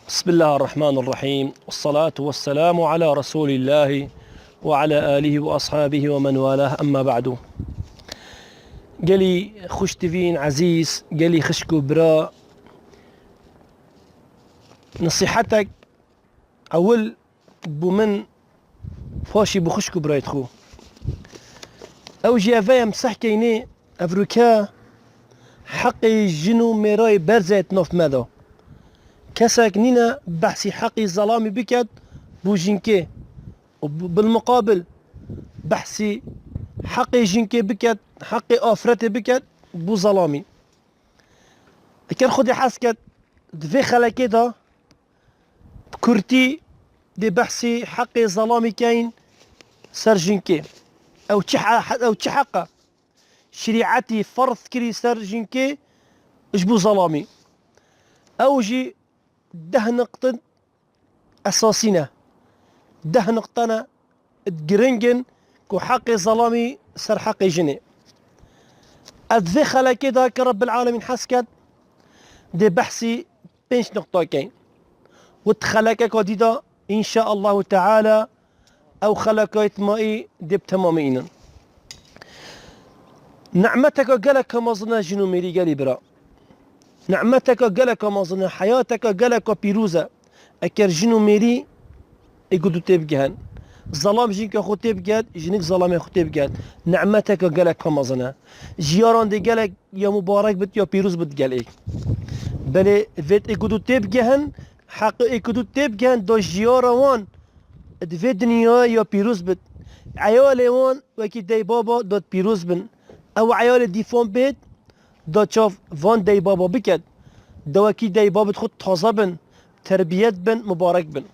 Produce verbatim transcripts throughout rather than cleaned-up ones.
بسم الله الرحمن الرحيم. والصلاة والسلام على رسول الله وعلى آله وأصحابه ومن والاه. أما بعد. Gelî xwiştivîn ezîz, gelî xişk û bira, nesihetek ewil bo min, paşî bo xişk û birayêt xwe. Ew jî eve ye, em sehkeynê, evroke heqê jin û mêrayê berze di nav me de. Kesek nîne behsî heqî zelamî biket bo jinkê û bi-, bilmuqabil behsî heqê jinkê biket, heqê afretê biket bo zelamî. Eker Xwedê hez ket, di vê xelekê de bi kurtî dê behsî heqê zelamî keyn ser jinkê. Ew çi he-, ew çi heq e? Şerîetî ferz kirî ser jinkê ji bo zelamî. Ew jî deh niqtin esasî ne. Deh niqte ne giring in ku heqê zelamî ser heqê jinê. Ez vê xelekê de ke Rebbil Alemîn hez ket, dê behsî pênc niqta keyn. Û di xelekeka dî de, înşaallahu teala, ew xelekayê di mayî dê bi temamî înin. Nimeteka geleka mezin e jin û mêrî gelî bira. Nimeteka geleka mezin e, heyateka geleka pîroz e. Eker jin û mêrî ê ku du têbigehin. Zelam jinka xwe têbiget, jinik zelamê xwe têbiget. Nimeteka geleka mezin e. Jiyaran dê gelek ya mubarek bit ya pîroz bit gel ê. Belê vêt ê ku du têbigehin, heqê ê ku du têbigehin da jiyara wan di vê dinyayê ya pîroz bit. Eyalê wan wekî dey baba da pîroz bin. Ew eyalê dîfan bêt, da çav van dey baba biket. Da wekî dey babit xwe taze bin, terbiyet bin, mubarek bin.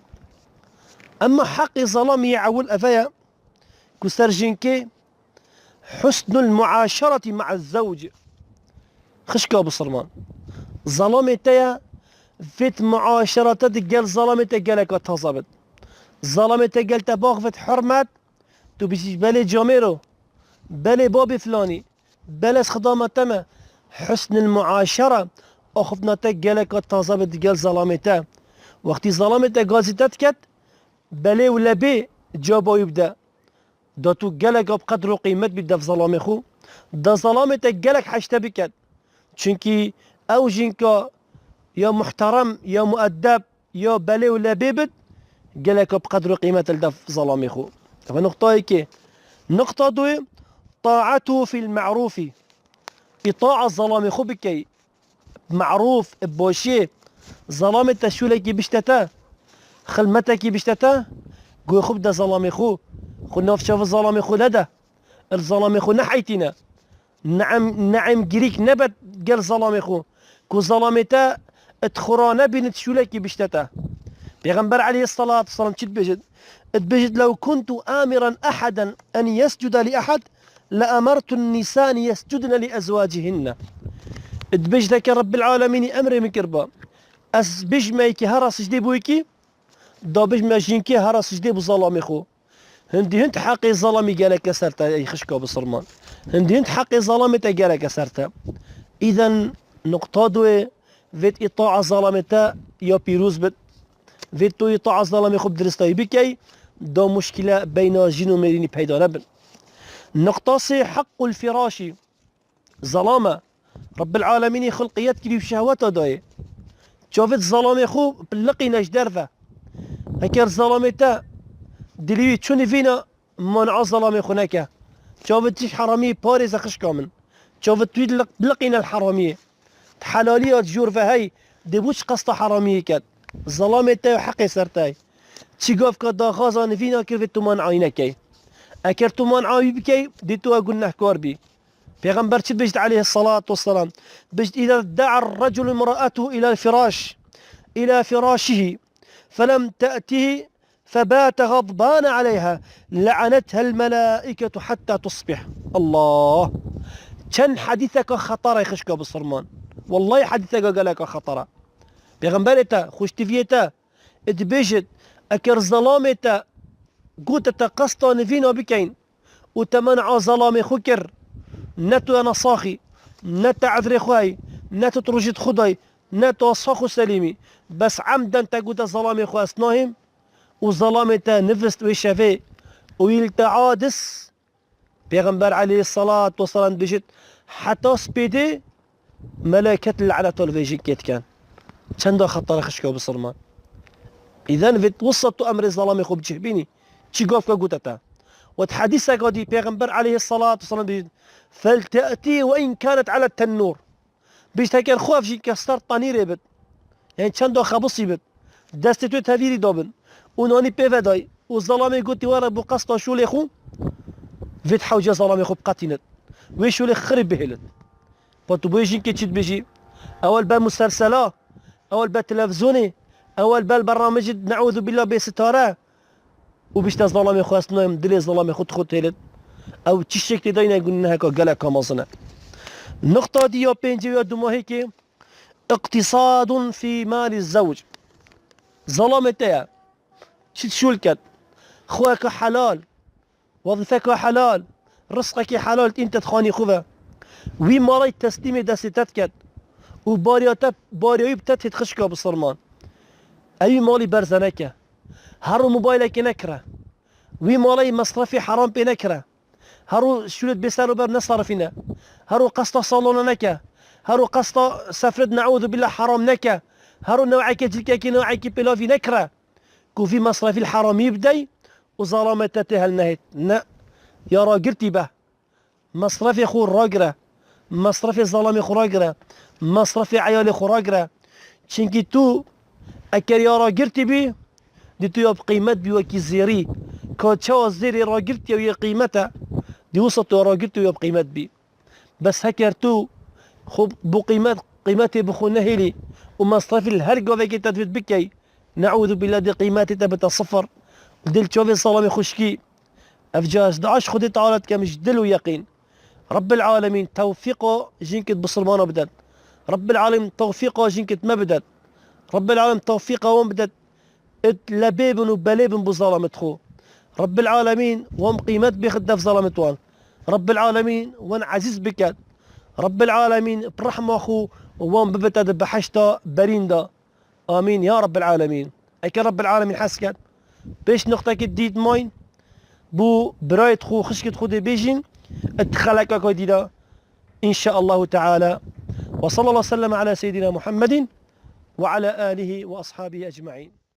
Emma heqê zelamî yê ewil eve ye ku ser jinkê husnul muaşereti ma'a zewc. Xişka bisilman. Zelamê te ye, vêt muaşerete di gel zelamê te geleka taze bit. Zelamê te gel te baxvit hurmet, tu bijî belê camêro, belê babê filanî, belê ez xidama te me. Husnil muaşere, axiftina te geleka taze bit di gel zelamê te. Wextî zelamê te gazî te diket, belê û lebê caba wî bide. Da tu geleka bi qedr û qîmet bî dev zelamê xwe. Da zelamê te gelek heşte biket. Çunkî ew jinka ya muhterem, ya mueddeb, ya belê û lebê bit, geleka bi qedr û qîmet li dev zelamê xwe. Ev nuqtayekê. Nuqta duyê, taetuhu fil ma'rûfî. Îtaa zelamê xwe bikey. Me'rûf, bi boşiyê. Zelamê te şûlekî bişte te, xilmetekî bişte te, guhê xwe bide zelamê xwe. Xwe nav çavi zelamê xwe nede. Li zelamê xwe neheytîne. Neem, neem girîk nebe gel zelamê xwe. Ku zelamê te it xwe ra nebînit şûlekî bişte te. Pêxember aleyhisselatu vesselam çi dibêjit? Dibêjit, "Lew kuntu amiran ahaden en yescude li ahad, le emertun nisa en yescudne li ezwacihinne." Dibêjit, "Heke Rebbil Alemînî emrê min kirba, ez bijmeyekî hera sicdê bo yekî, da bijme jinkê hera sicdê bo zelamê xwe." Hindî hind heqê zelamî geleke ser te, ey xişka bisilman. Hindî hind heqê zelamê te geleke ser te. Îden nuqta duyê, vêt îtaa zelamê te ya pîroz bit. Vêt tu îtaa zelamê xwe bi diristayî bikey, da muşkile beyna jin û mêrînî peyda nebin. Nuqta sê, hequl firaşî. Zelame. Rebbil Alemînî xilqiyet kirî û şehweta dayê. Çavêt zelamê xwe biliqîne ji derve. Eker zelamê te dilî wî çû nivîna, mana zelamê xwe neke. Çavêt tişt heramiyê parêze xişka min. Çavêt wî liq-, biliqîne li heramiyê. Helaliya jor ve hey, dê bo çi qesta heramiyê ket. Zelamê te yo heqê ser te ye. Çi gavka daxwaza nivîna kir vê tu man'ayî nekey. Eker tu man'ayî bikey, dê tu ew gunehkar bî. Pêxember çi dibêjit aleyhisselatu vesselam? Dibêjit, "Îza da'a reculu imra'atuhu ila firaş, ila firâşihi, felem te'tihi, febâte ğadbâne aleyha, le'anetel melâiketu hatta tusbih." Allah! Çend hedîseka xetara xişka bisilman. Wellahî hedîseka geleka xetara. Pêxemberê te, xweştiviyê te, dibêjit, eker zelamê te gote te qesta nivîna bikeyn û te men'a zelamê xwe kir, ne tu ena saxî, ne te edrê xwe hey, ne tu rojît xwe day, ne tu sax û selîm î. Bes emden te gote zelamê xwe ez nahêm û zelamê te nivist wê şevê û îlteadis. Pêxember aleyhisselatu vesselam dibêjit, heta spêdê meleket leneta li vê jinkê dikin. Çenda xetara xişka bisilman. Îden vê wisa tu emrê zelamê xwe bi cih bînî. Çi gavka gote te? Wet hedîseka dî Pêxember aleyhisselatu vesselam dibêjit, "Fel te'tî ve in kanet ala tennûr." Bêjt, heker xwe ev jî ke ser tanîrê bit, yani çenda xebisî bit, destê tu tevîrî dabin û nanî pê veday û zelamê gotî were bo qesta şûlê xwe, vê hewce zelamê xwe biqetînit. Wê şûlê xirî bihêlit. Pa tu bo yê jinkê çi dibêjî? Ewel be musersela, ewel be televîzyonê, ewel be bernamecî ne'ûzubîllah bê sitare, û bişte zelamê xwe ez nayêm, dilê zelamê xwe dixwe têlid. Ew çi şeklê dayne guneheka geleka mezin e. Nuqta dî ya pêncê ya dumahîkê, iqtîsadun fî malî zewc. Zelamê te ye. Çi şûl ket? Xweka helal, wezîfeka helal, rizqekê helal tîn te dixanî xwe ve. Wî malay teslîmê destê te diket û bariya te, bariya wî bi te têt xişka bisilman. Ewî malî berze neke. Her û mobaylekê nekire. Wî malay mesrefê heram pê nekire. Her û şûlêt bê ser û ber nesarifîne. Her û qesta salona neke. Her û qesta sefret ne'ûzubîllah heram neke. Her û new'ekê cilkekê new'ekî pêlavî nekire. Ku vî mesrefî li heramî bidey û zelamê te tê helnehêt. Ne. Ya ragirtî be. Mesrefê xwe ragire. Mesrefê zelamê xwe ragire. Mesrefê eyalê xwe ragire. Çimkî tu eker ya ragirtî bî, dî tu ya bi qîmet bî wekî zêrî. Ka çawa zêrê ragirtiye û yê qîmet e, dî wisa tu ya ragirtî û ya bi qîmet bî. Bes heker tu xwe bo qîmet, qîmetê bi xwe nehêlî û mesrefî li her gavekê te divêt bikey, ne'ûzubîllah dê qîmetê te bite sifir. Dê li çavê zelamê xwe şikî. Ev ca ez dua ji Xwedê Teala dikem ji dil û yeqîn. Rabbil Alemîn tewfîqa jinkit bisilmana bidet. Rabbil Alemîn tewfîqa jinkit me bidet. Rabbil Alemîn tewfîqa wan bidet. It lebê bin û belê bin bo zelamit xwe. Rabbil Alemîn wan qîmet bêxit def zelamit wan. Rabbil Alemîn wan ezîz biket. Rabbil Alemîn bi rehma xwe wan bibite di behişta berîn de. Amîn ya Rabbil Alemîn. Eke Rabbil Alemîn hez ket. Pêş nuqtekî dît mayn. Bo birayê xwe, xişkê xwe dê bêjîn. It xeleka ka dî de. İnşaallahu Teala. Ve sallallahu sellem ala seyyidina Muhammedin ve ala alihi ve ashabihi ecmaîn.